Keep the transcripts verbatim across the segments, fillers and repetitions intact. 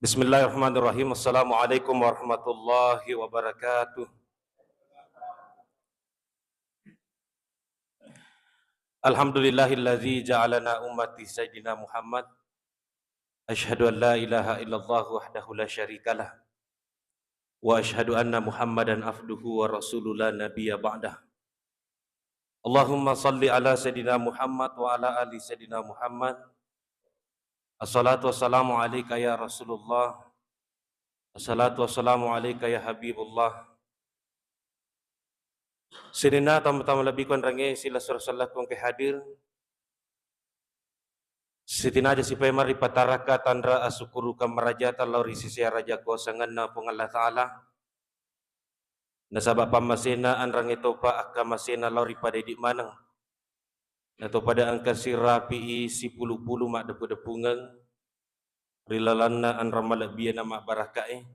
Bismillahirrahmanirrahim. Assalamualaikum warahmatullahi wabarakatuh. Alhamdulillahilladzi ja'alana ummati Sayyidina Muhammad. Asyhadu an la ilaha illallah wahdahu la syarikalah. Wa asyhadu anna Muhammadan abduhu wa rasuluh la nabiyya ba'dah. Allahumma salli ala Sayyidina Muhammad wa ala ali Sayyidina Muhammad. Assalatu wassalamu alaika ya Rasulullah. Assalatu wassalamu alaika ya Habibullah. Sininna tama-tama lebbiku enrengnge sila sura-, sallaku engke hadir. Sitinaja sipaimeng ripataraka tanra asukkurukeng marajata lao ri sisi araja kuasangenna Puang Allah Ta'ala. Nasaba pammasena anrangnge topa akkamasena lao ri pada idi maneng. Nato pada engka sirapi'i sipulu-pulu maddepu-depungeng ri lalanna anrang malebbi'e na mabbaraka'e.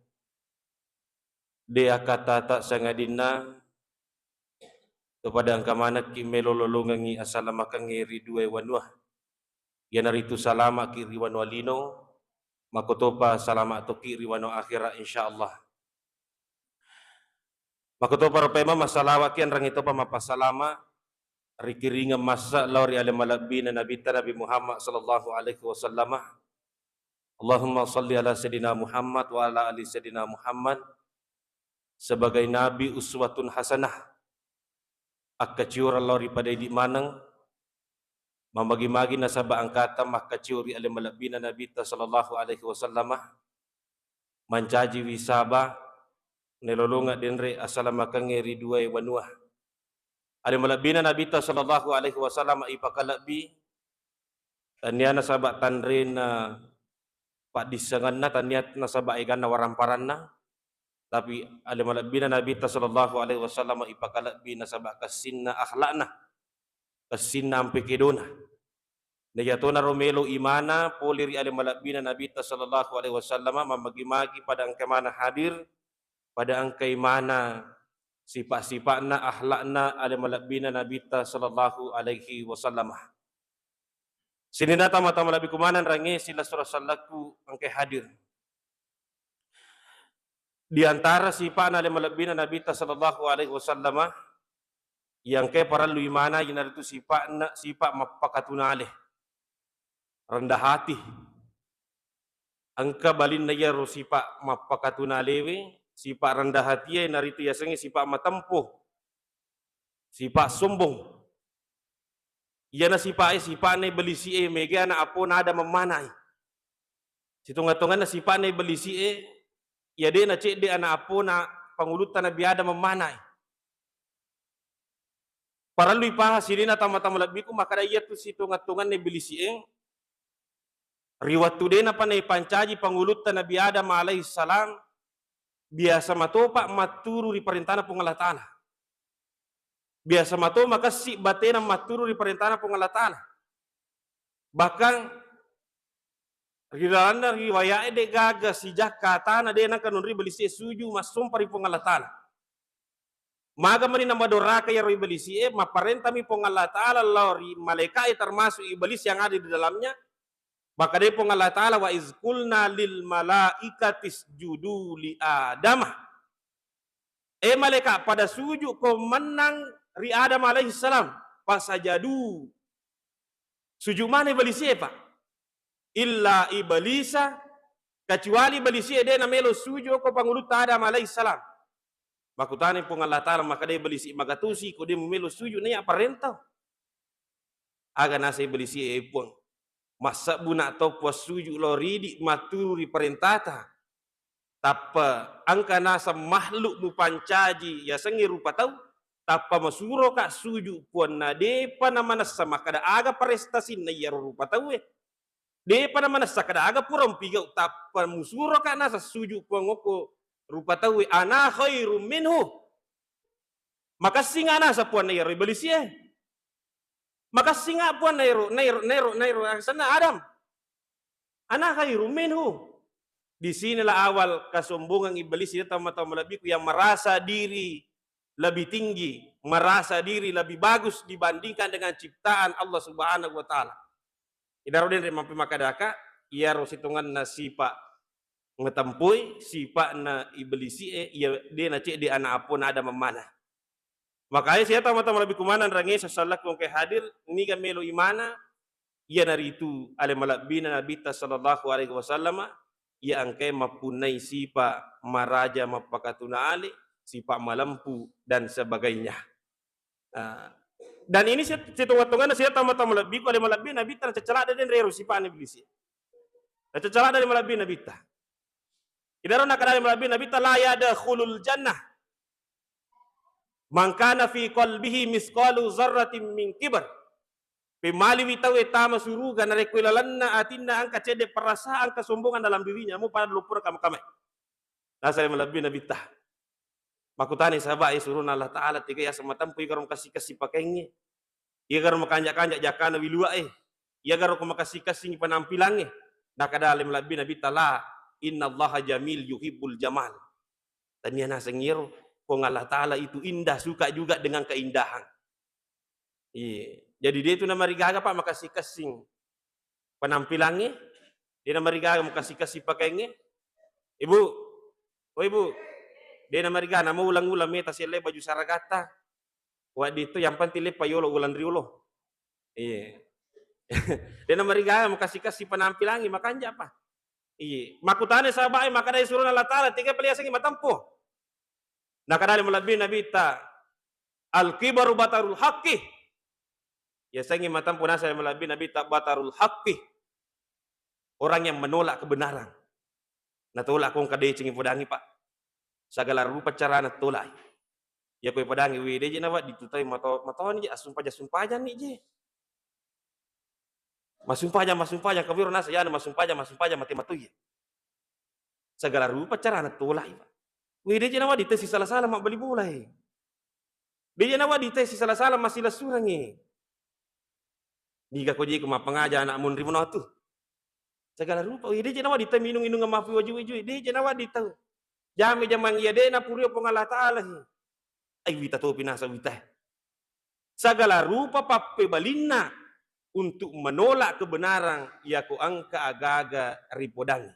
De akkatata sangadinna to pada engka manekki melo lolongengngi asalamakengnge ri duae wanua. Iyanaritu salama'ki ri wanua lino, makkotopa salama tokki ri wanua akhera, insyaallah. Makkotopa rupae mama salawa'ki, enrengngi topa mappasalama, rikiringeng massa lao ri ale malebbina Nabitta Nabi Muhammad sallallahu alaihi wasallama. Allahumma salli ala Sayyidina Muhammad wa ala ali Sayyidina Muhammad sebagai Nabi uswatun hasanah. Akkaciorang lao ri pada idi maneng, mamagi-magi nasaba engkata makkacio ri ale malebbina Nabitta sallallahu alaihi wasallama, mancajiwi saba, nelolongeng denre asalamakengnge ri duae wanua. Ale malebbina Nabitta sallallahu alaihi wasallama ipakalebbi, tania nasaba tanrena paddissengenna, tania nasaba eganna waramparanna, tapi ale malebbina Nabitta sallallahu alaihi wasallam ipakalebbi nasaba kessinna akhlakna, kessinna ampe kedona. Najatonaro melo imana pole ri ale malebbina Nabitta sallallahu alaihi wasallam, mamagi-magi pada engka mana hadir, pada engka imana sipa-sipakna, akhlakna ale malebbina Nabitta sallallahu alaihi wasallam. Sininna tama-tama lebbiku maneng rangnge sila sura-, sallaku engke hadir. Di antara sipa'na ale malebbina Nabitta sallallahu alaihi wasallama, yang ke parellu imana, iyanaritu sipa'na, sipa mappakatunale, rendah hati. Engka balinna iyaro sipa mappakatunalewe, sipa rendah hatie, naritu yasengnge sipa matempo, sipa sombong. Iyana sipae, sipa'na iblisi'e, mega ana appona Adam mammanai. Sitonga-tonganna sipa'na iblisi'e, iya de nacedde ana appona pangulutta Nabi Adam mammanai. Parellu ipahang sininna tama-tama lebbiku, makkada iyatu sitonga-tonganna iblisi'e, ri wettu de napa naipancaji pangulutta Nabi Adam alaihi salam, biasa matopa matturu ri parentana Puang Allah Ta'ala. Biasa mato makessi batena matturu ri parentana Puang Allah Ta'ala. Bahkan ri lalenna riwaya'e de gaga sijakka tana de nengka nonri iblisi'e suju massompa ri Puang Allah Ta'ala. Maga mani namadoraka iyaro iblisi'e, mapparentami Puang Allah Ta'ala lao ri malaika'e termasuk iblis yang ada di dalamnya. Makkedai Puang Allah Ta'ala, "Wa iz qulna lil malaikati isjudu li Adama." Eh malaika, pada suju ko mennang ri Adam alaihi salam. Fasajadu. Suju mana iblisi'e, Pak? Illa iblisa, kecuali iblisi'e de namelo suju ko pangulutta Adam alaihi salam. Makkutana Puang Allah Ta'ala, makkeda iblisi, magatosi ko de mumelo suju naiya parenta? Aga naseng iblisi'e, eh Puang, massebbu na tau puassuju lao ridi matturu ri parentata. Tappa engka naseng makhluk mupancaji yasengnge rupa tau, tappa masuroka suju puanna depa namanessa makkeda aga prestasinna iyaro rupa tauwe. Depa namanessa kada aga pura mpigau, tappa musuroka naseng suju puang okko rupa tauwe, ana khairum minhu. Makessinga naseng puanna iyaro iblisi'e. Makessinga puanna ero, naero, naero, naero, asenna Adam. Ana khairum minhu. Di sinilah awal kesombongan iblis, itu tama-tama lebihku yang merasa diri lebih tinggi, merasa diri lebih bagus dibandingkan dengan ciptaan Allah Subhanahu wa Ta'ala. Idaro denre mampe makkadaka, iyaro sitonganna sipa Matempoi sipa'na Iblisi'e, iya de' nacedde ana' appona Adam mana. Makanya siya tama-tama lebbi kumanang rangnge sasallakku engkae hadir, niga melo imana, iyanaritu ale malebbina Nabitta sallallahu alaihi wasallama, iya engkae mappunnai sipa maraja mappakatuna ale, sipa malempu dan sebagainya. Ah, dan ini siya-, sitonga-tonganna siya tama-tama lebbiku ale malebbi Nabitta nacacca ladde' denre ero sipa'na Iblisi. Nacacca ladde' ale malebbi Nabitta. Idaro nakkeda ale malebbi Nabitta, "La yadkhulul jannah man kana fi qalbihi misqalu zarratin min kibar." Pemaliwi tauwe tama suruga narekko ilalenna atinna engka cedde' perasaan kesombongan dalam dirinya, mo pada loppo kama-kamae. Nasale malebbi Nabitta. Makkutana sahabae surona Allah Ta'ala, tega yaseng matempo, iyagaro makessing-kessing pakaengnge, iyagaro makanja'-kanja' jakkana wilua'e, iyagaro ko makessing-kessingngi penampilangnge. Nakkeda ale malebbi Nabitta, "La, innallaha jamil yuhibbul jamal." Tania naseng iyaro, Puang Allah Ta'ala itu indah, suka juga dengan keindahan. Iya. Jadi de' tu namarigaga, Pak, makessing-kessing penampilangnge, de' namarigaga makessing-kessing pakaengnge. Ibu, oh Ibu, de' namarigaga, namo ulang-ulang meta selle baju saragatta. Wedding tu yang penting leppa yolo ulang riolo. Iya. De' namarigaga makessing-kessing penampilangnge, makanja' apa? Iya. Makkutana sahabae, makkedai surona Allah Ta'ala, tega pale yasengngi matempo. Nakkeda ale malebbi Nabitta, "Al-kibaru batarul haqqi." Yasengnge matempo naseng malebbi Nabitta, "Batarul haqqi." Orang yang menolak kebenaran. Natolak ko engka deceng ipodangngi, Pak. Segala rupa carana tolak. Iya ko ipodangngi, "Wih, de' je nawedding tu tau mato-, matoni je, assumpajang-sumpajanni je." Massumpajang, massumpajang, kawiro naseng iyana massumpajang, massumpajang, mate-matoi. Segala rupa carana tolai, Pak. Wih, de' je nawedding tau sisala-sala mabbali bolae. De' je nawedding tau sisala-sala massilessurengngi. Niga ko je ko mappangaja ana' monri manoa tu. Segala rupa, wih, de' je nawedding tau minung-inung mappi waju-wajui, de' je nawedding tau. Jame jamang iya de' napurio Puang Allah Ta'ala he. Ai wita topi naseng wita. Segala rupa pappebalinna untuk menolak kebenaran, yako engka aga-aga ripodangngi.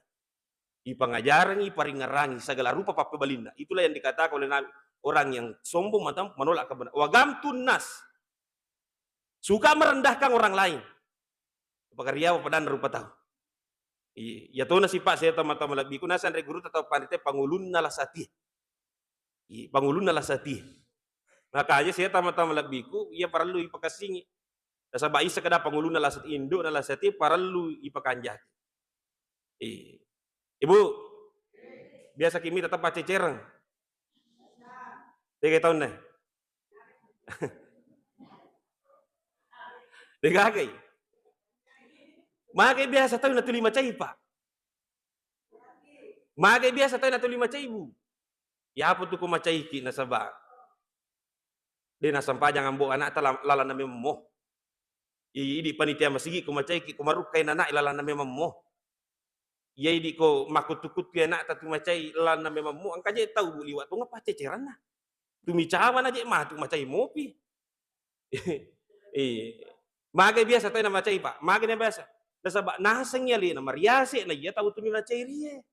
Ipangajarangngi, iparingngerangngi, segala rupa pappebalinna. Itulah yang dikatakan oleh Nabi, orang yang sombong matempo menolak kebenaran. Wa ghamtun nas. Suka merendahkan orang lain. Pakariawa padanna rupa tau. Iya, iya tona sipa' siya tau mata malebbiku, naseng ri gurutta tau panrita pangulunna lasatie. Iya, pangulunna lasatie. Makanya siya tau mata malebbiku, iya parellu ipakessingi. Nasaba' isa kada pangulunna lasatie, indo'na lasatie parellu ipakanjaki. Iya. Ibu, biasa kimi tetap pacecereng. Tiga tahun nih. Degagai. Magai biasa tau natuli macai, Pak. Magai biasa tau natuli macai, Bu. Yapo tu ko macaiki nasaba' de' nasampajang ambo' ana'ta la-, lalanna mememmo. I-, idi' panitia masigi ko macaiki ko marukkai nana'i lalanna mememmo. Iya idi' ko makkuttu-kuttu ana'ta tu macai lalanna mememmu, engka je' tau, Bu, liwa' tonga pacceceranna. Tumi cawana je' matu macai mopi. Iya. Magai biasa tau na macai, Pak. Magai na biasa. Nasaba' nasengngi alena mariase' na iya tau tuni nacairie.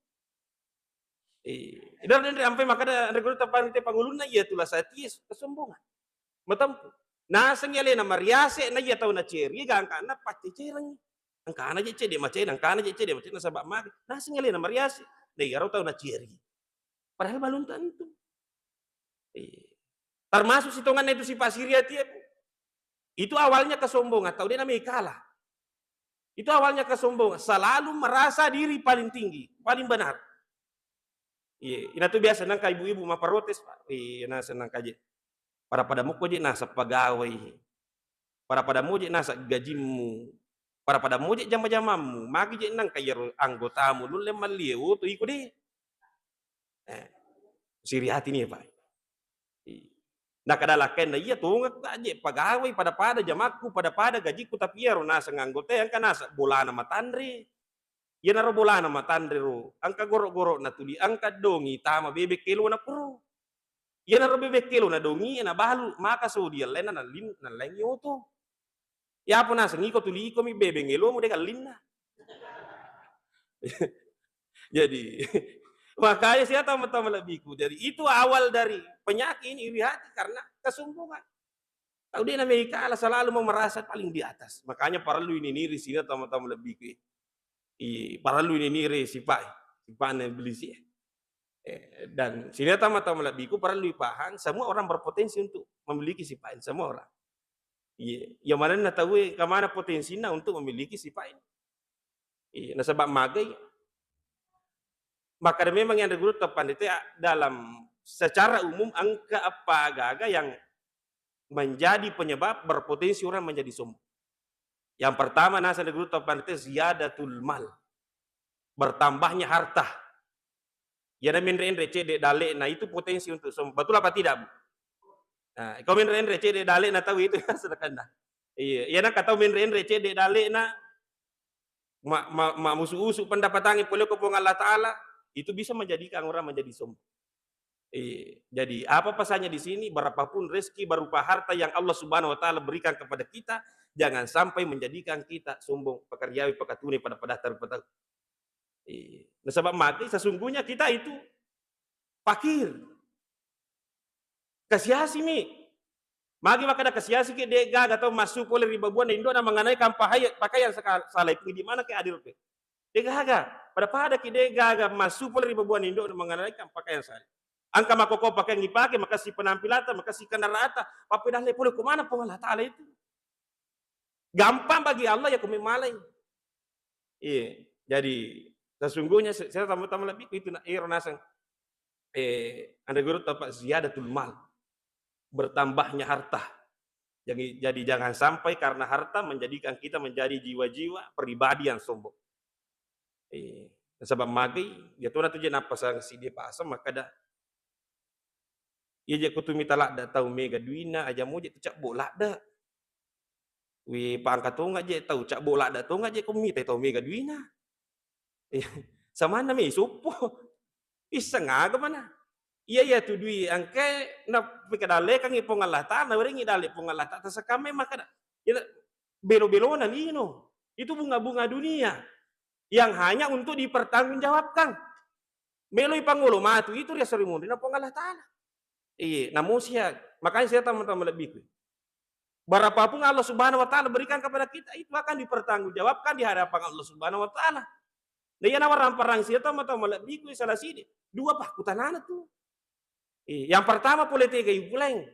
Iya. Ida denre ampai makkada anre guru tapang te pangulunna iya tu lasatie kesombongan. Matempu. Nasengngi alena mariase' na iya tau nacairie gangkanna paccecerangngi. Engkana je' cedde' macai, engkana je' cedde' macai, nasaba' magi. Nasengngi alena mariase'. Na iyaro tau nacairie. Padahal balum tentu. Iya. Termasuk sitonganna itu sipa' siri atie, Bu. Itu awalnya kesombongan, tau de' namai kalah. Itu awalnya kesombongan, selalu merasa diri paling tinggi, paling benar. Iya, ina tu biasa nangka ibu-ibu maparotes, Pak. Iya, naseng nangka je'. Pada-pada mokko je' naseng pegawai. Pada-pada mo je' naseng gajimmu. Pada-pada mo je' jama-jamammu. Magi je' nangka iyaro anggotamu nulle mallie oto iko de'. Eh, siri ati ni, Pak. Iya. Nakada lakkainna, "Iya tongekku aje' pagawai, pada-pada jamakku, pada-pada gajikku, tapi iyaro naseng anggotae engka naseng bolana matanre. Iyanaro bolana matanre ro, engka goro'-goro'na tuli, engka dongi tama bebek kelona puro. Iyanaro bebek kelona dongi nabalu, maka sodi allainna nallin-, nallaingi oto." Yapo naseng iko tuli iko mi bebeng elomu de' gallinna. Jadi, makanya siapa tahu, tahu lebihku. Jadi, itu awal dari penyakit ini, iri hati karena kesombongan. Tau de' namekala, selalu mau merasa paling di atas. Makanya parellu ininiri sini tama-tama lebihku. I, parellu ininiri sifat, sifatnya iblis ya. Eh, dan sini tama-tama lebihku parellu ipahang, semua orang berpotensi untuk memiliki sifat ini, semua orang. Iya, yang mana tahu kemana potensinya untuk memiliki sifat ini. Iya, nasaba' magai. Maka memang yang guru tepandete dalam secara umum engka apa gaga yang menjadi penyebab berpotensi orang menjadi sombong. Yang pertama, nasa guru tepandete ziyadatul mal. Bertambahnya harta. Iyana menre-enre cedde' dalle'na itu potensi untuk sombong. Betul apa tidak, Bu? Nah, kau menre-enre cedde' dalle'na tau itu sedekahna. Iya, iyana ka tau menre-enre cedde' dalle'na, ma-, ma-, ma-, musu-usu pendapatangnya pole ko Puang Allah Ta'ala, itu bisa menjadikan orang menjadi sombong. Iya, jadi apa pesannya di sini? Berapapun rezeki berupa harta yang Allah Subhanahu wa Ta'ala berikan kepada kita, jangan sampai menjadikan kita sombong, pakariawi, pakatune, pada-pada taru-, patau. Iya. Nasaba' magi sesungguhnya kita itu fakir. Kasiasi mi. Magi makkeda kasiasi ki, de' gaga tau massu pole ri babuanna indo'na mengenai kampahai pakaian seka-, salai, di mana ke hadir ke? De' gaga. Pada-pada ki de' gaga massu pole ri babuanna indo'na mengenai kam-, pakaian salai. Engka makkokko pakaian ipake, makessing penampilatta, makessing kendaraata, pappedalle pole ko mana Puang Allah Ta'ala itu. Gampang bagi Allah ya ko memalai. Iya, jadi sesungguhnya se-, saya tambah-tambah lebih itu na-, ero naseng, eh, anda guru tempat ziyadatul mal, bertambahnya harta. Jadi, jadi jangan sampai karena harta menjadikan kita menjadi jiwa-jiwa pribadi yang sombong. Eh, nasaba' magi, ya tu natu je napasang sidi pasang, maka dah Iya je ko tu mita ladde' tau mega duina, aja moje tu cabbo' ladde'. Wi pangka tonga je tau cabbo' ladde' tonga je ko mita tau mega duina. Iya, samanna mi suppo. Isseng aga mana? Iya, iya tu dui engka na pekadalle kangi Puang Allah Ta'ala, nawerengi dalle Puang Allah Ta'ala, tasekame makkeda. Iya, belo-belona lino. Itu bunga-bunga dunia yang hanya untuk dipertanggungjawabkan. Meloi pangolo matu itu riaseng ri munrinna Puang Allah Ta'ala. Iya, namosia. Makanya saya teman-teman lebihku. Berapapun Allah Subhanahu wa Ta'ala berikan kepada kita, itu akan dipertanggungjawabkan di hadapan Allah Subhanahu wa Ta'ala. Nah, iya nawarang parang sia teman-teman lebihku salah sini. Dua pakkutanana tu. Iya, yang pertama pole tegai puleng.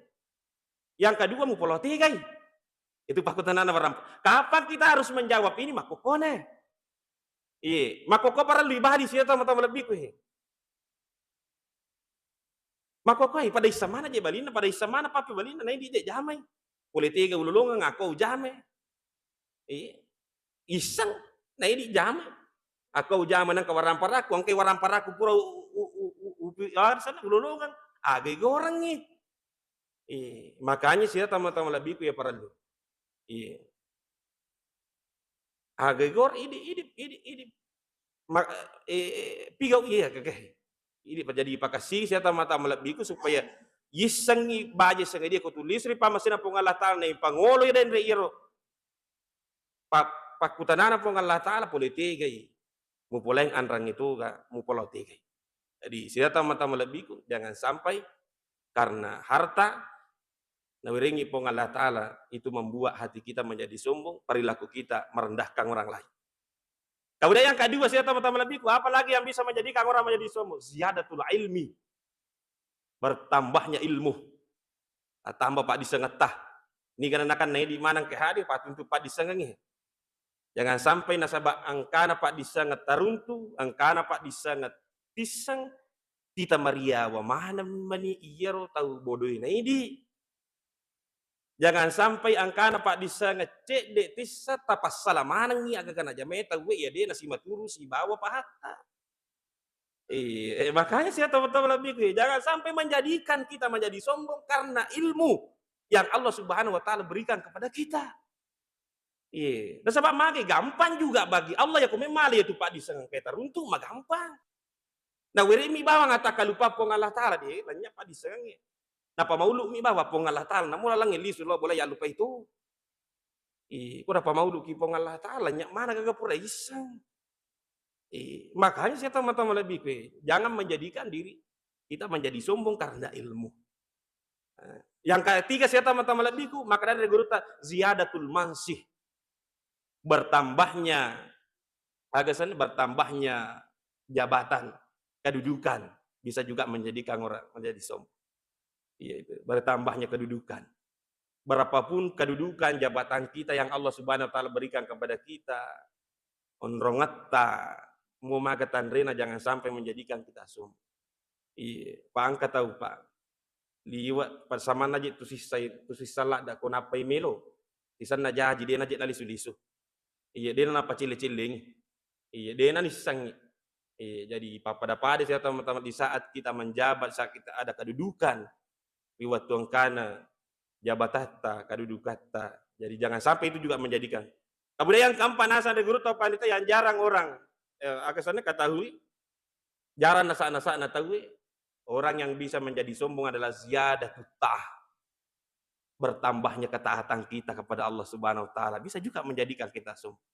Yang kedua mupolo tegai. Itu pakkutanana warang. Kapan kita harus menjawab ini makkokone? Iya, makkokko parellu ibadi sia tau-tau malebbiku he. Makkokko pada issa mana je balinna, pada issa mana pappe balinna, naidi je jamai. Pole tega ulolongeng, akko ujamai. Iya. Isseng, naidi jamai. Akko ujamai nangka waramparakku, engkai waramparakku pura u-, u-, u-, u-, upi-, ah, sana ulolongeng. Agai gorengngi. Iya, makanya sia tama-tama lebbiku ya parellu. Iya. Aga gor idi, idi, idi, idi. Ma-, eh, pigau iya keke. Idi pa-, jadi pakassi sia tama-tama lebbiku supaya yissengngi baje sengadia ko tulis ri pammasena Puang Allah Ta'ala na ipangolo ya denre iyaro. Pa-, pakkutanana Puang Allah Ta'ala pole tegai. Mupoleng anrangnge toga, mupolao tegai. Jadi, siaga tama-tama lebbiku, jangan sampai karena harta nawerengi Puang Allah Ta'ala itu membuat hati kita menjadi sombong, perilaku kita merendahkan orang lain. Kemudian yang kedua, siaga tama-tama lebbiku, apalagi yang bisa menjadikan orang menjadi sombong? Ziyadatul ilmi. Bertambahnya ilmu. Tambah paddissengetta. Niga nanakan naidi maneng ke hadir, patuntu paddissengengngi. Jangan sampai nasaba engkana paddissengeng taruntu, engkana paddissengeng tisseng, tita mariawa maneng mani iyaro tau bodoe naidi. Jangan sampai engkana paddissengeng cedde tisseng, tapassala manengngi agaga najamai tauwe iya de nasimaturu sibawa pahatta. Iya, eh, makanya saya tahu-tahu lebih, jangan sampai menjadikan kita menjadi sombong karena ilmu yang Allah Subhanahu wa Ta'ala berikan kepada kita. Iya, nasaba magi gampang juga bagi Allah ya, ko memale ya tu paddissengeng ke taruntu, magampang. Nah, weremi bawang atta kalupa Puang Allah Ta'ala de, lanya paddissengengnge. Napa maulu mi bawa Puang Allah Ta'ala, namu lalang lisu lo boleh ya lupa itu. Ih, ko napa maulu ki Puang Allah Ta'ala, nya mana gaga pura isseng. Eh, makanya saya teman-teman lebih ke, jangan menjadikan diri kita menjadi sombong karena ilmu. Eh, yang ketiga saya teman-teman lebih ku, maka dari guru ta ziyadatul mansih, bertambahnya, agasan bertambahnya jabatan, kedudukan, bisa juga menjadikan orang menjadi sombong. Iya, itu, bertambahnya kedudukan. Berapapun kedudukan, jabatan kita yang Allah Subhanahu wa Ta'ala berikan kepada kita, onrongetta, mo maga tanrena, jangan sampai menjadikan kita sombong. Iya, pangka tau, Pak. Liwa, pasamanna je tu sissai, tu sissa ladda ko nappai melo. Sisanna jaji, dena je nalisu-lisu. Iya, dena napacille-cillengi. Iya, dena nissangi. Iya, jadi pappada-pada saya teman-teman di saat kita menjabat, saat kita ada kedudukan, ri wettu engkana jabatatta, kedudukatta. Jadi jangan sampai itu juga menjadikan. Kemudian yang keempat, nasang dari guru atau panitia yang jarang orang, eh, agasanna ketahui, jarang nasa-nasa na tahu, orang yang bisa menjadi sombong adalah ziyadatut ta'ah. Bertambahnya ketaatan kita kepada Allah Subhanahu wa Ta'ala bisa juga menjadikan kita sombong.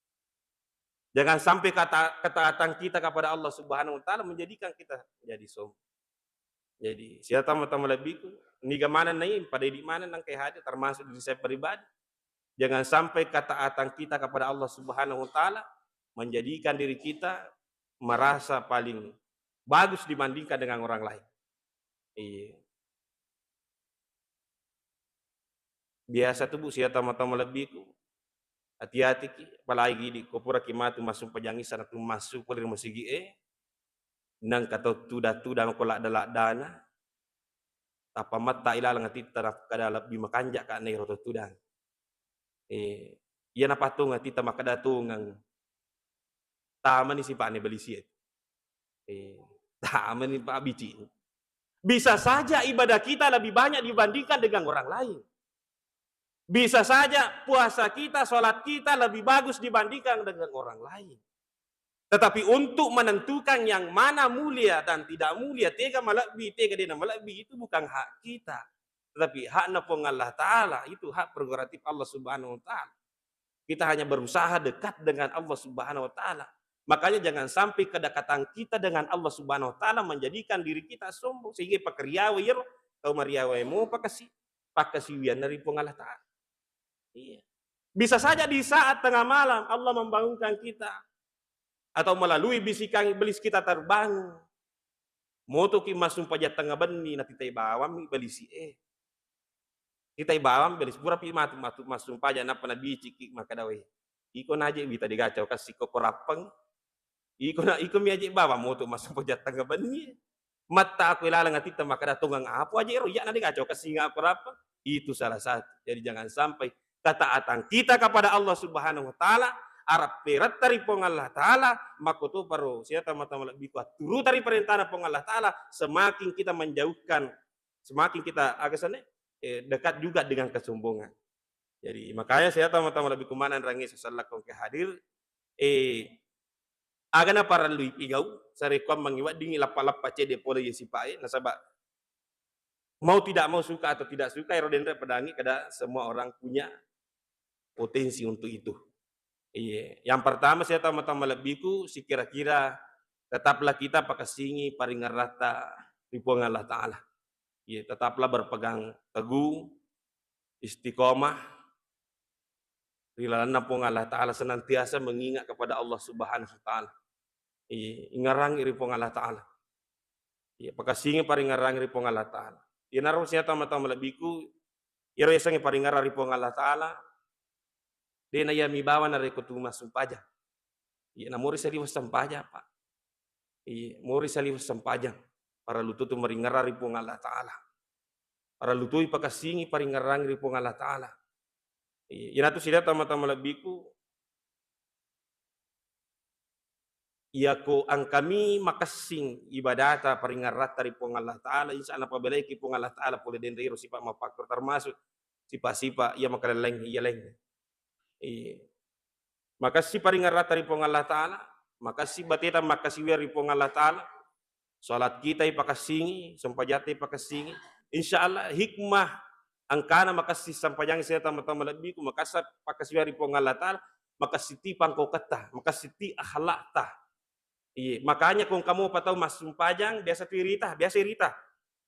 Jangan sampai kata, ketaatan kita kepada Allah Subhanahu wa Ta'ala menjadikan kita menjadi sombong. Jadi, siapa tamu-tamu lebihku, niga maneng nai, pada idi maneng nang kayak hadir, termasuk diri saya pribadi. Jangan sampai ketaatan kita kepada Allah Subhanahu wa Ta'ala menjadikan diri kita merasa paling bagus dibandingkan dengan orang lain. Iya. Biasa tu, Bu, sia tama-tama lebbiku, hati-hatiki, apalagi idi ko puraki matu massumpajang isa natu massu pole ri masigi'e, nengka tau tudang-tudang ko ladda-laddana, tappa metta ilaleng atitta nakkeda lebbi makanja'ka nairo tau tudang. Eh, iya napatongeng atitta makkeda tongeng. Tamani sipa'ne balisi'e. Eh, tamani pabbici. Bisa saja ibadah kita lebih banyak dibandingkan dengan orang lain. Bisa saja puasa kita, sholat kita lebih bagus dibandingkan dengan orang lain. Tetapi untuk menentukan yang mana mulia dan tidak mulia, tega malebbi, tega dena malebbi, itu bukan hak kita. Tetapi hakna Puang Allah Ta'ala, itu hak prerogatif Allah Subhanahu wa Ta'ala. Kita hanya berusaha dekat dengan Allah Subhanahu wa Ta'ala. Makanya jangan sampai kedekatan kita dengan Allah Subhanahu wa Ta'ala menjadikan diri kita sombong sehingga pakariawa iyaro tau mariawa mo pakasi, pakkasiwianna ri Puang Allah Ta'ala. Iya. Bisa saja di saat tengah malam Allah membangunkan kita atau melalui bisikan iblis kita terbangun. Motoki massumpajang tengnga benni, natitai bawammi balisi'e. Titai bawang balisi, purapi matu, matu massumpajang, nappa nabiciki makkeda, "Wé, iko naje wita digacau kassi ko korappeng? Iko na, iko mi aje bawang moto massumpajang tengnga benni. Matta aku ilaleng atitta makkeda, tongeng apa aje ro, iya na digacau kassi nga korappeng?" Itu salah satu. Jadi jangan sampai ketaatan kita kepada Allah Subhanahu wa Ta'ala, arapperetta ri Puang Allah Ta'ala, makkotoparo sia tama-tama lebbiku atturuta ri parentana Puang Allah Ta'ala, semakin kita menjauhkan, semakin kita, aga senna, eh, dekat juga dengan kesombongan. Jadi makanya sia tama-tama lebbiku maneng rangi sesellakko ke hadir, eh, aga naparellui pigau, sarekkuammengngi weddingngi lappa-lappa cedde pole ye sipae, nasaba mau tidak mau, suka atau tidak suka, ero denre pedangi kada semua orang punya potensi untuk itu. Iya, yang pertama sia tama-tama lebbiku, sikira-kira tetaplah kita pakessingi paringerratta ri Puang Allah Ta'ala. Iya, tetaplah berpegang teguh, istiqomah ri lalenna Puang Allah Ta'ala, senantiasa mengingat kepada Allah Subhanahu wa Ta'ala. Iya, ingerrangi ri Puang Allah Ta'ala. Iya, pakessingi paringerrangi ri Puang Allah Ta'ala. Iyanaro sia tama-tama lebbiku, iyaro yasengnge paringerrang ri Puang Allah Ta'ala, dena iya mi bawang narekko tu massumpajang. Iya, namori saliweng sempajang, Pak. Iya, mori saliweng sempajang. Parellu tutu maringerrang ri Puang Allah Ta'ala. Parellu toi pakessingi paringerrangi ri Puang Allah Ta'ala. Iya, iyanatu sia tama-tama lebbiku, iyako engkami makessing ibadata paringerratta ri Puang Allah Ta'ala, insya Allah napabelaiki Puang Allah Ta'ala pole denre iro sipa mappakkoro, termasuk sipa-sipa iya makalelleng iya laingnge. Iya. Makessing paringerratta ri Puang Allah Ta'ala, makessing bateta makkasiwiang ri Puang Allah Ta'ala, salat kita ipakessingi, sempajatta ipakessingi. Insya Allah hikmah engkana makessing sempajangnge sia tama-tama lebbiku, makessing pakkasiwiang ri Puang Allah Ta'ala, makessing ti pangkauketta, makessing ti akhlakta. Iye, makanya ko engka mopa tau massumpajang, biasa tu irita, biasa irita.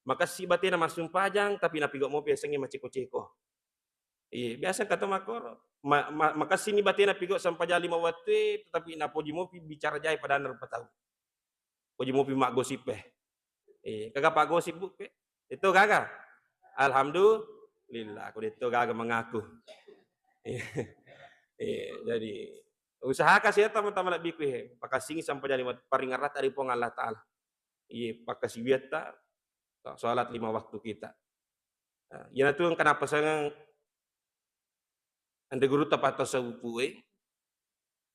Makessi batena massumpajang, tapi napigau mopi yasengnge maceko-ceko. Iye, biasa engka tau makkoro. Ma-, ma-, makessini batena pigau sempajang lima wettue, tetapi napoji mopi bicara jae padanna rupa tau. Poji mopi maggosip e. Eh, kaga paggosip, Bu, pe? Itu gaga? Alhamdulillah, aku itu gaga mengaku. Eh, eh, jadi usahakan saya teman-teman lebih ku, eh, pakassingi sampai jadi paringerrata dari Puang Allah Ta'ala. Iya, pakasiwiatta salat lima waktu kita. Nah, iyanatu engka nappasengeng anre gurutta pattasawufu'e,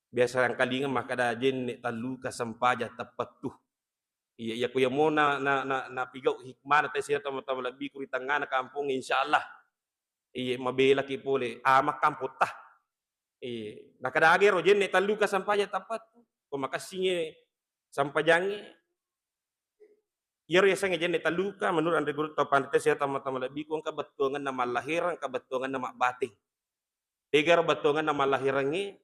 biasa engkalinga makkada jenne talluka sempajang teppettu. Iya, iya, ko iya mo na, na, na, napigau hikmana tau sininna tomatoa malebbiku ri tengngana kampong, insyaallah. Iya, mabelaki pole, amak kampotta. Iya, nakada aga ero jenne talluka sempajang teppettu. Ko makassinge sempajangnge, iyaro yasengnge jenne talluka, menurut anre gurutta panrita sininna tomatoa malebbiku, engka bettuangenna mallahireng, engka bettuangenna mabbateng. Egaro bettuangenna mallahirengnge,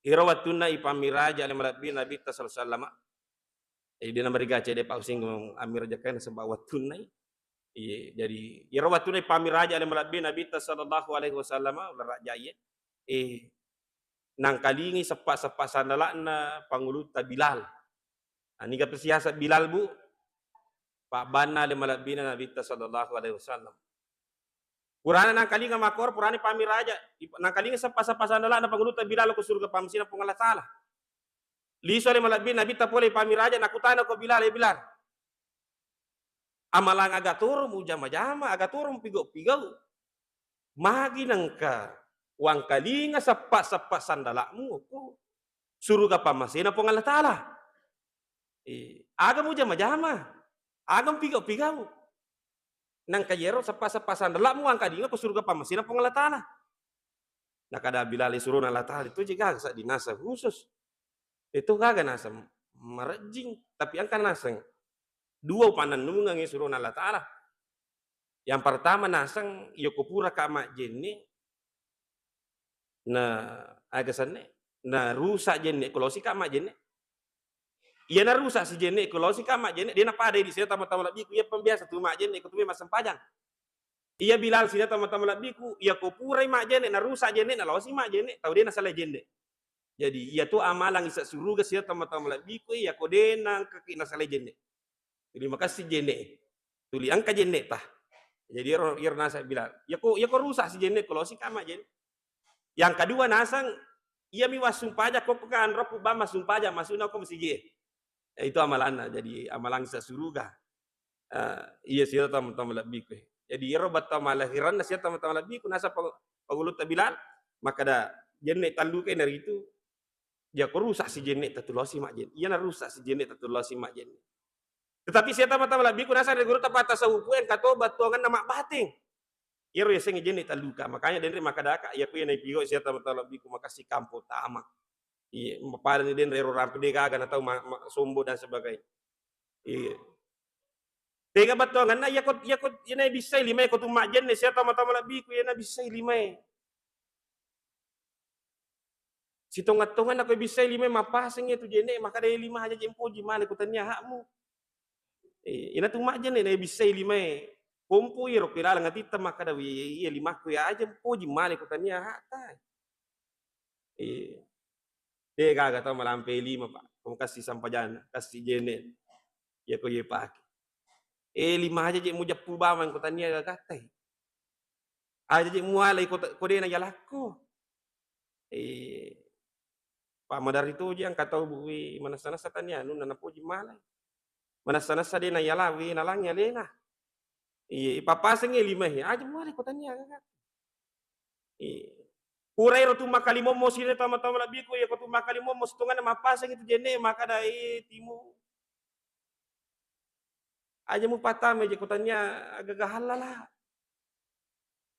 iro wettunna ipammiraja ale malebbi Nabitta sallallahu alaihi wasallam. Jadi, de namariga cede pa using ammirajakan sebab wettunnai. Iya, jadi iro wettunna ipammiraja ale malebbi Nabitta sallallahu alaihi wasallam, ularaja iye. Eh, nangkalingi seppa-seppa sandala'na pangulutta Bilal. Nah, niga pesiasa Bilal, Bu? Pabbanna ale malebbina Nabitta sallallahu alaihi wasallam. Purana nangkalinga makkoro, purana pammiraja, ip-, nangkalinga seppa-seppa sandala'na pangulutta Bilal ko suruga pammasena Puang Allah Ta'ala. Lisu ale malebbi Nabitta pole pammiraja, nakutana ko Bilal, "Eh, Bilal, amalang aga toro mujama-jama, aga toro mupigau-pigau? Magi nengka wangkalinga seppa-seppa sandala'mu ko suruga pammasena Puang Allah Ta'ala? Eh, aga mujama-jama? Aga mupigau-pigau? Nangka yero seppa-seppa sandala'mu angkalinga ko suruga pammasena Puang Allah Ta'ala." Nakada Bilal, surona Allah Ta'ala itu je gaga sedding naseng khusus. Itu gaga naseng marejjing, tapi engka naseng dua upannennungeng surona Allah Ta'ala. Yang pertama naseng, iya ko puraka majjenne, na aga senne, na rusak jenne, ko losika majjenne. Iya narusak si jenne, ko losika majjenne, de napada idi sininna tomatoa malebbiku, iya pembiasa tu majjenne, ko tu massempajang. Iya Bilal sininna tomatoa malebbiku, iya ko purai majjenne, narusak jenne, nalosi majjenne, tau de nasalai jenne. Jadi, iya tu amalang isa suruga sininna tomatoa malebbiku, iya ko de nangkaki nasalai jenne. Tuli makassi jenne. Tuli engka jenne ta. Jadi, iyaro, iyaro naseng Bilal. Iya ko, iya ko rusak si jenne, ko losi kama jenne. Yang kedua naseng, iya mi wassumpajang, ko, ko kan roppu bang massumpajang, masukna ko masigi. Ya, itu amalanna. Jadi, amalang isa suruga. Eh, iya sininna tomatoa malebbiku. Jadi, iyaro battoa malahiranna sininna tomatoa malebbiku, naseng pang-, pangulutta Bilal, makkada, "Jenne tallukai naritu, iya ko rusak si jenne tatullosi majjenne." Iya narusak si jenne tatullosi majjenne. Tetapi sininna tomatoa malebbiku, naseng ri gurutta pattasawufu engka to battuangenna mabbateng. Iyaro yasengnge jenne talluka. Makanya denre makkadaka, iya ko iya naipigau sininna tomatoa malebbiku makassi kampo tama. Iya, mapadani denre ero rampe de gaga na tau ma-, ma-, sombo dan sebagainya. Iya. Tega battuangenna, iya ko, iya ko, iya nabissai limae ko tu majjenne sininna tomatoa malebbiku, iya nabissai limae. Sitonga-tonganna ko bissai limae mappaseng iya tu jenne, makkada, "Eh, lima aja je mpoji male ko tania hakmu." Eh, ina tu majjenne nabissai limae. Kompo iyaro ko ilaleng atitta makkada, "Wi, iya limakku iya aja mpoji male ko tania hakta." Eh, de gaga tau malampe lima, Pak. Ko kassi sampajanna, kassi jenne. Iya ko iya pake. Eh, lima aja je mujeppu bawang ko tania gagatai. Aja je mualai ko, ko de nayalakko. Eh, pa maderri toje engka tau, Bu, wi, manessa-nessa tania anunna napoji malai. Manessa-nessa de nayala, wi, nalangi alena. Iya, ipappasengngi limae, aja mualai ko tania gaga. Iya. Pura ero tu makkalimommo sininna tomatoa malebbiku, iya ko tu makkalimommo sitonganna mappaseng itu jenne, makkada, eh, timu. Aja mupattama je ko tania agaga hallala.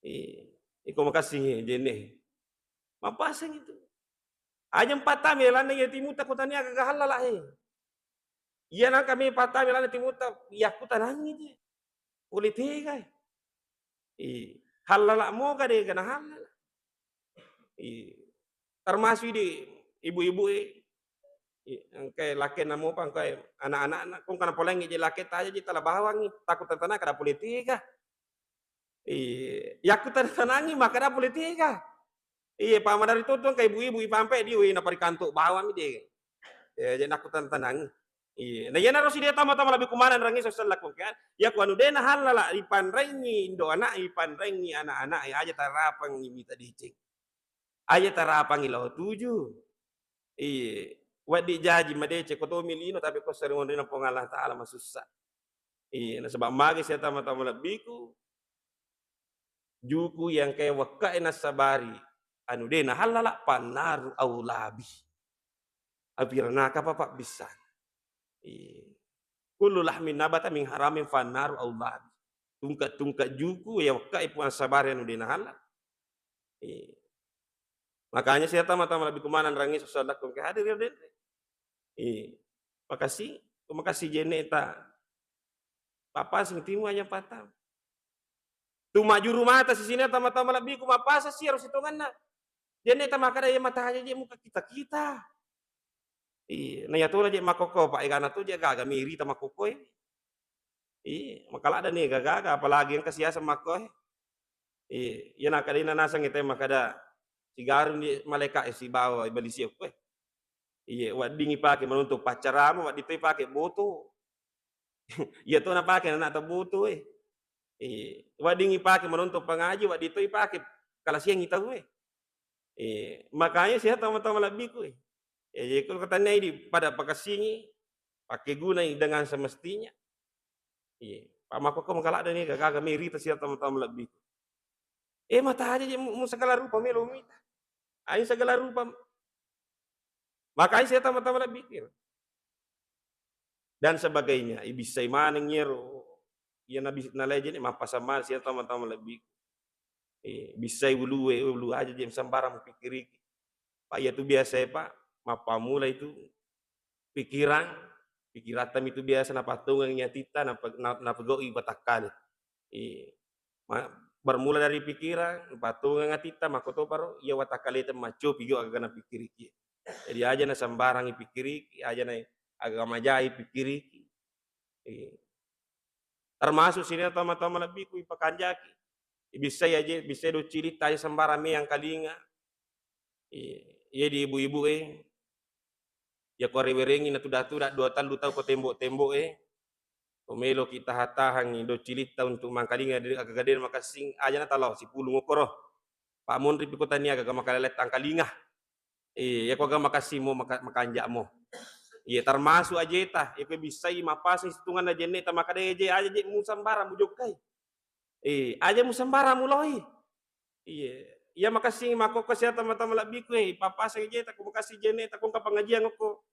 Eh, iko makassingi jenne. Mappaseng itu. Aja mupattama lalenna iya timutta ko tania agaga hallala, eh. Iya nangka mi pattama lalenna timutta, iya kutanangi je. Pole tegai. Eh, hallala moga de gana hallala. Eh, termasuk di ibu-ibu, eh, I, engkae lakkena mopa, engkae anak-anak, ko engka napoleangngi je lakketa aja je tala bawangngi, takku tantanang kada pole tega. Iya, yakku tantanangngi maka da pole tega. Iya, pa madari to tu engka ibu-ibu ipampe di, weh, naparikanto bawang mi de. Ya, jadi nakku tantanangngi. Iya, na iyanaro sidaya tama-tama lebbi kumanang rangi sosellakku engka. Yakku anu de nahallala, ipanrengngi indo anak, ipanrengngi anak-anak, aja tarapangngi mita deceng. Aja tarapangngi lao tuju. Iya, wedding jaji madeceng, ko tomi lino, tapi ko sering onrina Puang Allah Taala masussa. Iya, nasaba magi sia tama-tama lebbiku, juku yang kaya wekkae nassabari, anu de nahallala, fannaru aulabi. Apiranaka papa bisa. Iya. Kullu lahmin nabata min haramin fannaru aulabi. Tungka-tungka juku ya wekkae Puang sabari anu de nahallala. Iya. Makanya sia tama-tama lebbi kumanang rangi sosellakku engka hadir ya, Den. Iya. Makasih, makasih jenne ta. Papa sing timu aja patang. Tu majuru mata sisine tama-tama lebbiku mapasa si harus hitunganna. Jenne ta makkada iya mata aja je muka kita-kita. Iya, na iya tona je makkokko, Pak, egana tu je gaga miri ta makkokko e. Iya, makaladda ni gaga-gaga, apalagi engka siaseng makko e. Iya, iya nakkadina naseng ite makkada sigarung di malaeka e sibawa ibalisi okko e. Iya, wedding ipake manuntu paccaramu, wedding to ipake boto. Iya to napake anak tau boto e. Iya, wedding ipake manuntu pangaji, wedding to ipake kalasiangi tau e. Eh, makanya sia tama-tama lebbiku, eh. Eh, jadi kalau katanya ini pada pakassingi, pakai gunai dengan semestinya. Iya, Pak, makkokko makaladda ni gaga-gaga merita sia tama-tama lebbiku. Eh, mata aja je mu, mu segala rupa melo mita. Ayo segala rupa. Makanya sia tama-tama lebbiku. Dan sebagainya. Ibissai maneng iyaro, iya nabi-, nalai jene mappasang maneng sia tama-tama lebbiku. Eh, bissai ulue, ulu aja je sembarang mupikkiriki. Pak, iya tu biasa e, Pak, mappammula itu pikiran, pikiratta mi tu biasa napattongengi atitta, napa-, na-, napegau'i watakkale. Eh, ma-, bermula dari pikiran, pattongeng atitta, makkotoparo iya watakkaleta maccopi jo agaga napikkiriki. Jadi aja na sembarang ipikkiriki, aja na aga majai pikkiriki. Eh. Termasuk sininna tama-tama lebbiku ipakanjaki. Ibissai aje, bissai doccilitta aja sembarang meang kalinga. Iya, iya di ibu-ibu e. Iya ko arewerengi natuda-tuda dua tallu tau ko tembok-tembok e. Ko meloki taha-tahangi doccilitta untuk mangkalinga di aga-, aga de makessing, aja na talao sipulung okkoro. Pak, monri pi ko tania aga-aga makalele tangkalinga. Iya, iya ko aga makessing mo, maka-, makanja mo. Iya, termasuk ajeta, iya ko bissai mapasang situnganna jenne ta makkada eje aja je musambarang mujokkai. Eh, aja musambarang muloi. Iya. Iya makessing makkokko sia tama-tama lebbiku, eh, papasang eje ta ko makessing jenne ta ko engka pengajian okko.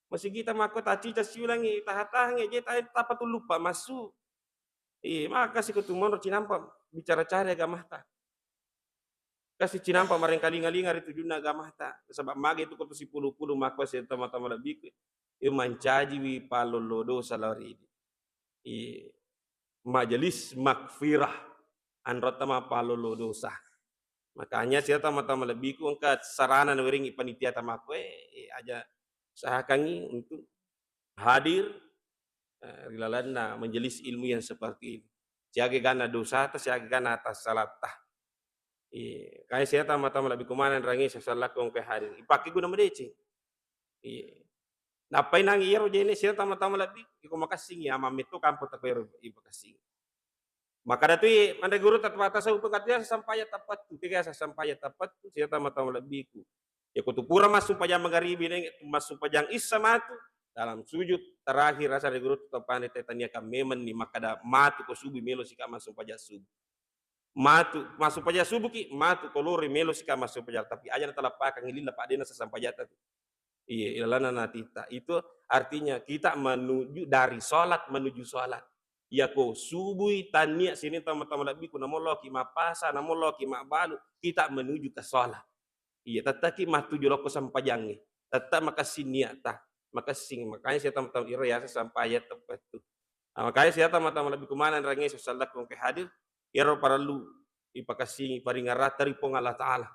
Masigita makko tacica siulangi, taha-tahangi eje ta, tappa tuluppa massu. Iya, makessing ko tu monro cinampa bicara-cara agamata. Kasi cinampa marengkalinga-linga ri tujunna agamata. Nasaba magi tu ko tu sipulu-pulu makko sia tama-tama lebbiku. Iya mancajiwi pallollo dosa lao ri idi. Iya. Majelis magfirah, anrotta mappalollo dosa. Makanya sia tama-tama lebbiku engka sarana nawerengi panitia tamakko e, eh, aja usahakangi untuk hadir, eh, ri lalenna majelis ilmu yang seperti ini. Siaga ganna dosata, siaga ganna atas salatta. Iya, kaya sia tama-tama lebbiku maneng rangi sosellakku engka hadir. Ipake guna madeceng. Iya. Nappai nangi iyaro jene sia tama-tama lebbi, iko makessing ya, amang metto kampong tako iyaro ipakessing. Makkada tu i, manre guru, tatwata sau pengkatian sasampaya tapattu, tiga sasampaya tapattu, sia tama-tama lebbiku. Ya ko tu pura massumpajang magaribi neng, massumpajang issa matu, dalam sujud terakhir asa ri guru tu topane tetania kan memang ni makkada matu ko subuh melo sika massumpajang subuh. Matu, massumpajang subuhki, matu ko lori melo sika massumpajang, tapi aja na talappakang lilla, Pak, dena sasampajatta tu. Iya, ilalana natitta. Itu artinya kita menuju dari sholat menuju sholat. Yako subui tania sining tama-tama lebbiku, namolloki mappasa, namolloki mabbalu, kita menuju ke sholat. Iya, tettaki mattuju lokko sampajangnge. Tetta makessing niatta. Makessing, makanya sia tama-tama iro yaseng sampajang teppettu. Ah, makanya sia tama-tama lebbiku maneng rangi sosellakku engka hadir. Iyaro parellu ipakessingi paringaratta ri Puang Allah Ta'ala.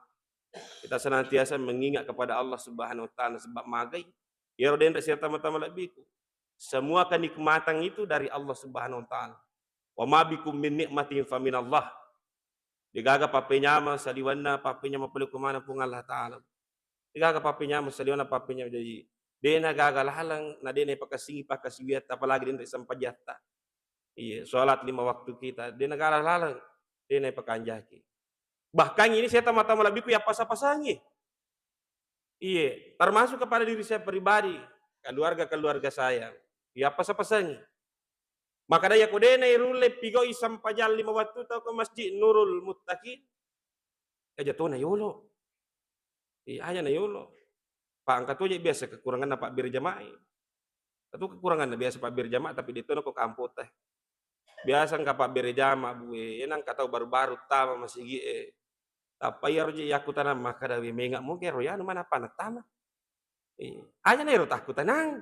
Kita senantiasa mengingat kepada Allah Subhanahu wa Ta'ala, sebab magai Iyaro denre siatta mata malebbiku, semua kenikmatan itu dari Allah Subhanahu wa Ta'ala. Wa ma bikum min nikmatin faminallah. Degaga pappenyameng saliwenna pappenyameng pole ko maneng Puang Allah Ta'ala. Degaga pappenyameng saliwenna pappenyameng, jadi dena gaga laleng na dena pakassingi pakkasiwiatta, apalagi denre sempajatta. Iya, sholat lima waktu kita, dena gaga laleng, dena pakanjaki. Bahkan ini saya tama-tama lebih ku ya pasa-pasangi. Iya, termasuk kepada diri saya pribadi, keluarga-keluarga saya. Ya pasa-pasangi. Makada yako dena irulle pigau sempajang lima waktu tau ke Masjid Nurul Muttaqin, aja tona yolo. Iya, aja na yolo. Pak, engka tu aja biasa kekuranganna Pak Bir Jamaah. Itu kekuranganna biasa Pak Bir Jamaah, tapi dia tona ko kampota. Biasa engka Pak Bir Jamaah, bue, enang ka tau baru-baru tama masigi e. Tappa iyaro je yakkutanang makkada, we, menga muke ro yanu mana apa natama. Eh, aja na ero takkutanang.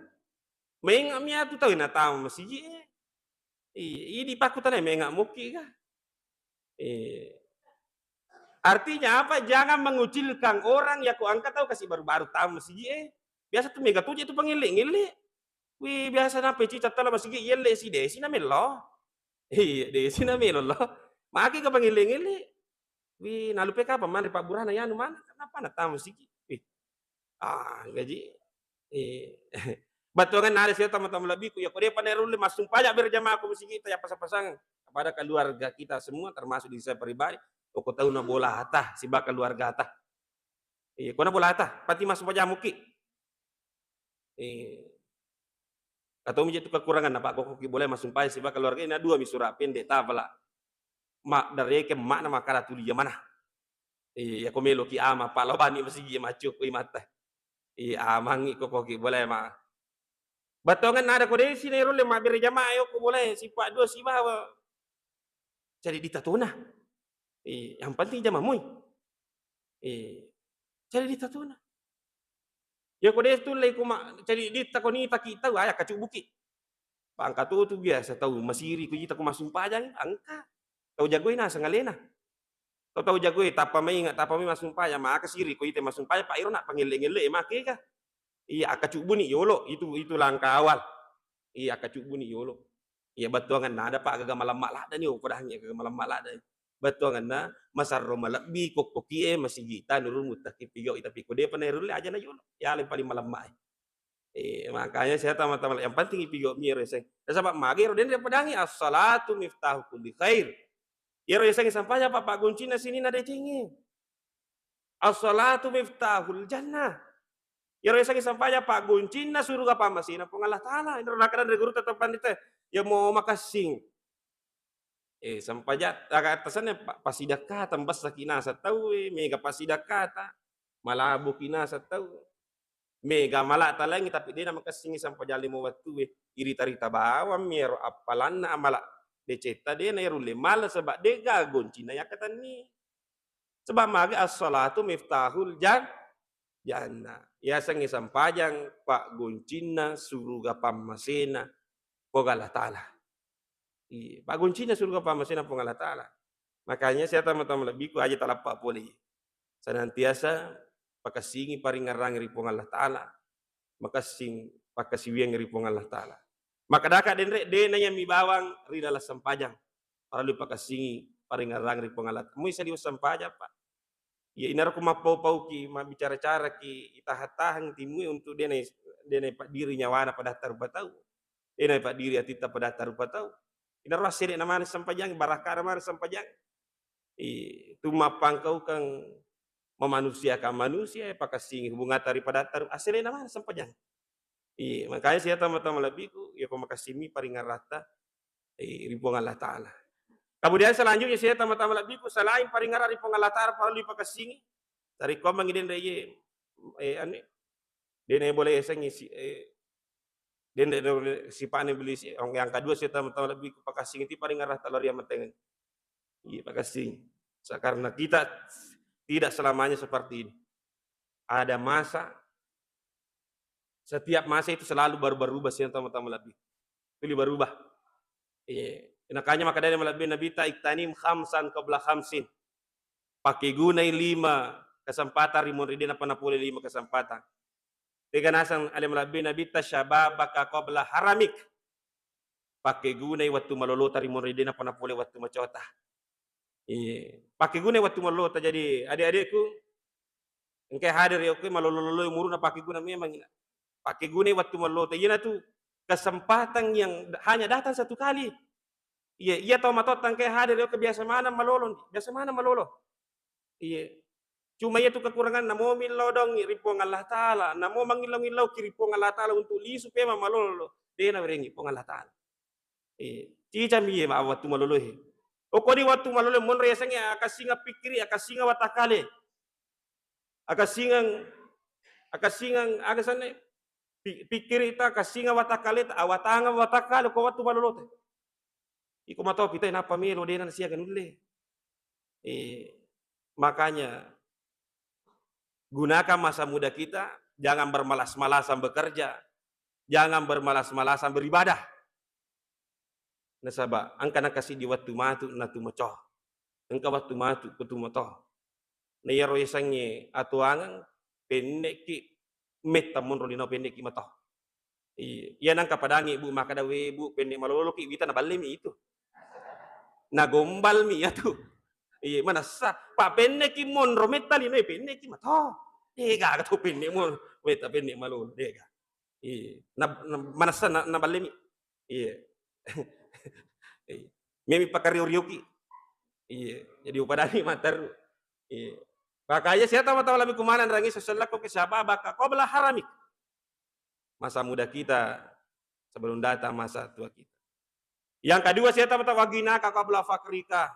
Menga mi atu tau natama masigi e. Iya, idi pakkutanai menga muki ga. Eh, artinya apa? Jangan mengucilkan orang yako engka tau kasi baru-baru tama masigi e. Biasa tu mega tu je tu pangelle-ngelle. Wi, biasa nappa cicca tala masigi yelle si desi na mello. Iya, desi na mello lo. Maki ka pangelle-ngelle. Wi, nalupe kapang manre pabburana yanu mana? Kenapa na tama masigi? Wi. Ah, gaji. Eh, battuangan nada sia tama-tama lebbiku, ya ko depa nerulle massumpaja berjamaah ko masigi ta ya pasang-pasang kepada keluarga kita semua, termasuk diri saya pribadi. Oko tau na bolata siba keluargata. Iya, ko na bolata, pati massumpaja muki. Eh, atau mi je tu kekurangan na pakkokoki boleh massumpaja siba keluarga ini dua mi sura pendek tapala. Ma dareke makna makala tuli mana. Iya, ko meloki ama, pala bani masigi maccu ko imatta. Iya, amangi kokoki boleh ma. Battongan nada ko desi na irulle mabbere jamaah yoko boleh sipa dua sibawa. Jadi ditatona. Iya, yang penting jama mui. Iya. Jadi ditatona. Ya ko desi tulle ko ma, jadi ditta ko nita kita waya kacubuki. Pangka tu tu biasa tau masiri ko ita ko massumpajang, engka. Tau jagoi naseng alena. Tau-tau jagoe tappa mainga, tappa mai massumpajang, maka siri ko ite massumpajang, pa iro na pangelle-ngelle e makega. Iya, akkacubbuni yolo, itu, itu langkah awal. Iya, akkacubbuni yolo. Iya, battuanganna ada pa gaga malemma ladda ni, oh, podangi gaga malemma ladda ni. Battuanganna masarro malebbi kokkoki e masigita nurul muttaqin pigau, tapi ko depa nairulle aja na yolo. Ya, paling malemma e. Eh, makanya saya tama-tama yang penting ipigau mi ero seng. Nasaba magi ero denre pedangi as-salatu miftahu kulli khair. Iyaro yasengnge sampaja pa pagguncinna sininna decengnge. As-salatu miftahul jannah. Iyaro yasengnge sampaja pagguncinna suruga pammasena Puang Allah Ta'ala. Inro nakada ri gurutta to pandita, ya mau makessing. Eh, sampaja, aga tasanna pa-, pasidakkata, mbassaki naseng tauwe, mega pasidakkata, malabuki naseng tau. Mega amala talengngi, tapi dena makessingi sampajang lima wettue. Irita-rita bawammi ero appalanna amala decetta, dena irulle mala, saba dega goncinna yakkatenni. Saba magi as-salatu miftahul jan-, jannah. Yasengnge sampajang paggoncinna suruga pammasena Puang Allah Ta'ala. Iya, paggoncinna suruga pammasena Puang Allah Ta'ala. Makanya saya tama-tama lebbiku aja talappa pole. Senantiasa pakessingi paringngerang ri Puang Allah Ta'ala. Makessing pakkasiwiang ri Puang Allah Ta'ala. Makkedaka denre, de nayami bawang ri dalam sampajang. Parellu pakessingi paringngerang ri Puang Allah. Mui saliweng sampajang, Pak. Ya, inaro ko mappau-pauki, mabbicara-caraki, itahan-tahan timue untuk dena, dena paddiri nyawana padatta rupa tau. Dena paddiri atitta padatta rupa tau. Inaro assele'na maneng sampajang, barakka'na maneng sampajang. I, tu mappangkaukeng memanusiakan manusia, pakessingi hubungatta ri padatta ru-, assele'na maneng sampajang. I, makanya sia tama-tama lebbiku, ya ko makessimmi paringngeratta, eh, ri Puang Allah Ta'ala. Kemudian selanjutnya sia tama-tama lebbiku, selain paringara ri Puang Allah Ta'ala, parellu pakessingi. Tarekkoammengngi denre ye, eh, anu, dena boleh yasengngi si-, eh, denre sipa'na iblis. Yang kedua sia tama-tama lebbiku pakessingi ti paringara talo ri amantengeng. Iya, pakessing. Sa-, karena kita tidak selamanya seperti ini. Ada masa, setiap masa itu selalu berubah-ubah, siang tama-tama lebbi. Tuli berubah. Iya. Makanya makanya malebbi Nabitta, "Iktanim khamsan qabla khamsin." Pakai gunai lima kesempatan, rimun ri dena pernah pole lima kesempatan. Tega naseng ale malebbi Nabitta, "Syababaka qabla haramik." Pakkegunai wettu malolota ri monri de napole wettu macota. Iya, pakkegunai wettu malolota. Jadi, adik-adikku, engkai hadir yokko malolo-lolo umuruna, pakkeguna memang ina. Pakkegunai wettu malolota. Iyanatu kesempatan yang hanya datang satu kali. Iya, iya tau matotta engkai hadir yokko biasa maneng malolo, biasa maneng malolo. Iya. Cuma iyatu kekurangan, namo millau dongi ri Puang Allah Ta'ala, namo mangillau-ngillauki ri Puang Allah Ta'ala untuk lisu pema malolo, de nawerengi Puang Allah Ta'ala. Iya. Cicami iye ma wettu maloloe. Okko di wettu maloloe monro yasengnge akassingang pikkiri, akassingang watakkale. Akassingang, akassingang aga sanne? Pi-, pikkirita, akassingang watakkaleta, awatangeng watakkale ko wettu malolote. Iko matopi tai nappa melo, dena siaga nulle. Eh, makanya gunakan masa muda kita, jangan bermalas-malasan bekerja, jangan bermalas-malasan beribadah. Nasaba engka nengka siddi wettu matu natumaco. Engka wettu matu ko tumato. Na iyaro yasengnge atuangeng, penne'ki metta monro lino, penne'ki mato. Iya, iya nengka padangi, Bu, makkeda, "We, Bu, penne maloloki wita," naballemi itu. Nagombalmi iyatu. Iya, manessa, pa penne'ki monro metta lino, penne'ki mato. Eh, gaga to penne monro metta, penne malolo, dega. Iya, na, na, manessa na, naballemi. Iya. Iya. Memi pakario-rioki. Iya, jadi upadani matteru. Iya. Makanya siata mata lebih kumana rangi sesellakko ke syababaka qabla haramik. Masa muda kita sebelum datang masa tua kita. Yang kedua, siata mata waginaka qabla fakrika.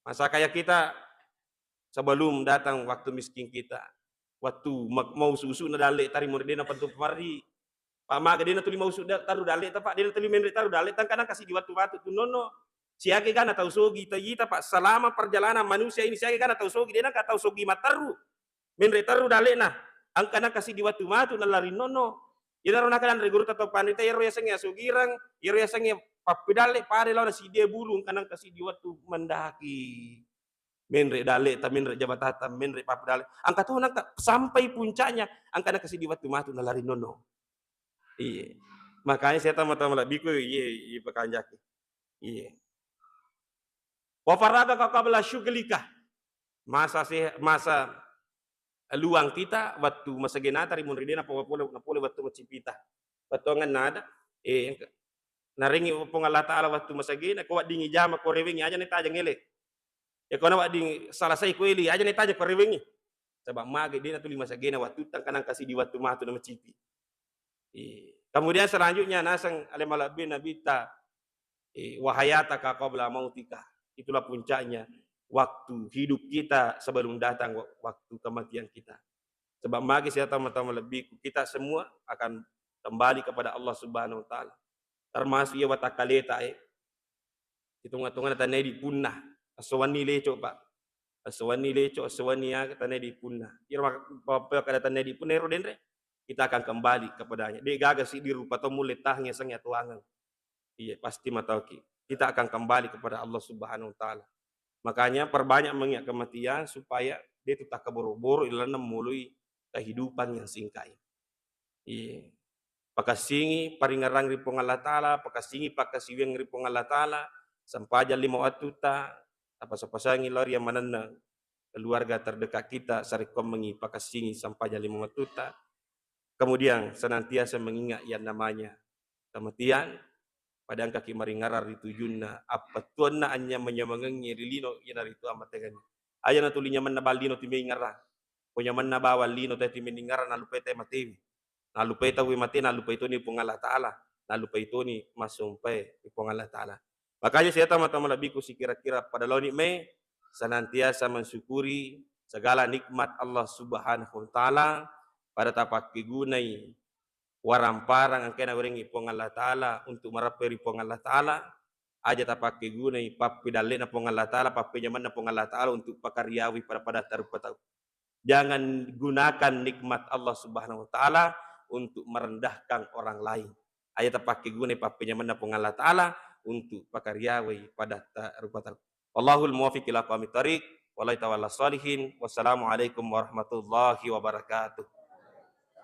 Masa kaya kita sebelum datang waktu miskin kita. Wettu ma-, mau susu-su'na dalle'ta ri monri de napentu pamarri. Pa maga de natuli mau susu da-, taru dalle'ta, Pak, de natuli menre taru dalle'ta, engka nengka siddi wettu matu tu nonno. Siaga gana tau sogi ta ita, Pak, selama perjalanan manusia ini, siaga gana tau sogi, de nengka tau sogi matteru. Menre terru dalle'na, engka nengka siddi wettu matu nalari nonno. Iyanaro naka nanre gurutta to panrita, iyaro yasengnge asugireng, iyaro yasengnge pappedalle, pada laona siddi bulu, engka nengka siddi wettu mendaki. Menre dalle'ta, menre jabatatta, menre pappedalle. Engka to nengka sampai puncaknya, engka nengka siddi wettu matu nalari nonno. Iya. Makanya saya tama-tama lebbiku, iya, iya, pakanjaki. Iya. Wa faragaka qabla syughlika. Masa se-, masa luang kita wettu masagenata ri munri de napole, napole wettu macipita. Wettu angennada, eh, narengi Puang Allah Ta'ala wettu masagena, ko weddingi jama, ko rewengi, aja naitajeng ele. Ya, ko na wedding salasai ko ele, aja naitajeng ko rewengi. Saba mage de natuli masagena wettu tangka nangka sidi wettu matu na macipi. Eh, kemudian selanjutnya naseng ale malebbi Nabitta, eh, "Wa hayataka qabla mautika." Itulah puncaknya waktu hidup kita sebelum datang wa-, waktu kematian kita. Sebab magi saya tama-tama lebbiku, kita semua akan kembali kepada Allah Subhanahu wa Ta'ala. Termasuk ya watakkaleta, eh. Hitung-hitunganna tania di punna. Esso wenni leco, Pak. Esso wenni leco, esso wenni aga tania di punna. Iro mak-, apa kada tania di punna ero denre, kita akan kembali kepadanya. De gaga siddi rupa to mulle tahang yasengnge atuangeng. Iya, pasti mataoki. Kita akan kembali kepada Allah Subhanahu wa Ta'ala. Makanya perbanyak mengingat kematian supaya de tu takkaboro-boro ilalenna moloi kehidupan yang singkat ini. Iya. Pakassingi paringerrang ri Puang Allah Ta'ala, pakassingi pakkasiwiang ri Puang Allah Ta'ala, sempajang lima wattutta, tapasa-pasangi lao ri manenna keluarga terdekat kita, sarekkoammengngi pakassingi sempajang lima wattutta. Kemudian senantiasa mengingat yang namanya kematian, pada engkaki maringerrang ri tujunna, appettuanna anyameng-nyamengengngi ri lino iyanaritu ammategangngi. Aja natuli nyamenna bawang lino tu maingerrang. Ko nyamenna bawang lino teti maingerrang, nalupai te matewi. Nalupai tauwe mate, nalupai toni Puang Allah Ta'ala, nalupai toni massumpae ri Puang Allah Ta'ala. Makanya saya tama-tama lebbiku sikira-kira pada laoni mai senantiasa mensyukuri segala nikmat Allah Subhanahu wa Ta'ala, pada tapakkegunai warang-parang engkae nawerengngi Puang Allah Ta'ala untuk mareppai ri Puang Allah Ta'ala, aja tapakkegunai pappedalle'na Puang Allah Ta'ala, pappenyamenna Puang Allah Ta'ala untuk pakariawi pada-pada tarupa tau. Jangan gunakan nikmat Allah Subhanahu wa Ta'ala untuk merendahkan orang lain. Aja tapakkegunai pappenyamenna Puang Allah Ta'ala untuk pakariawai pada tarupa tau. Wallahul muwaffiq ila aqwamit thariq. Wallahu ta'ala sholihin. Wassalamualaikum warahmatullahi wabarakatuh.